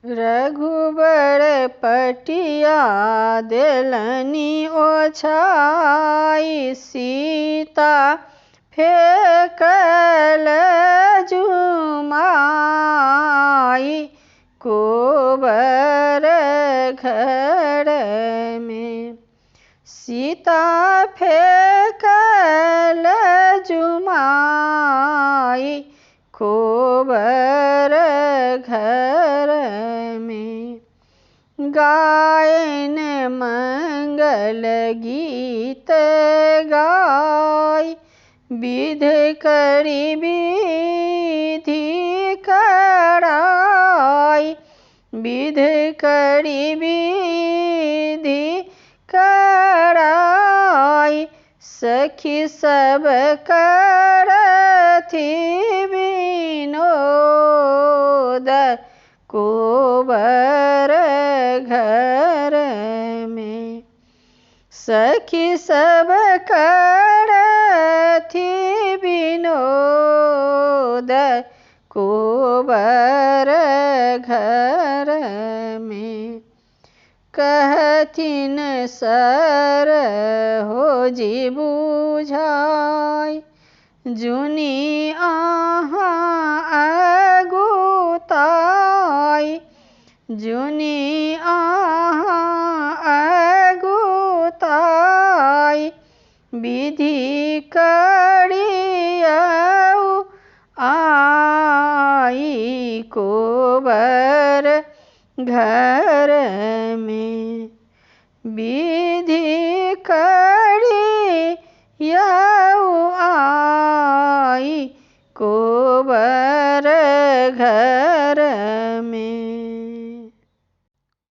रघुबर पटिया देलनि ओछाइ, सीता फेकल जुमाइ कोबर घरमे। सीता फेकल जुमाइ कोबर घरमे। गायन मंगल गीत गाय, विध करि विधि कराय, विध करि विधि कराय, सखी सब करथि विनोद कोबर घरमे। सखी सब करथि विनोद कोबर घरमे। कहथिन सर हो जी बुझाय, जुनि अहाँ अगुताय, जुनि अहाँ अगुताय, विधि करियौ आइ कोबर घरमे। विधि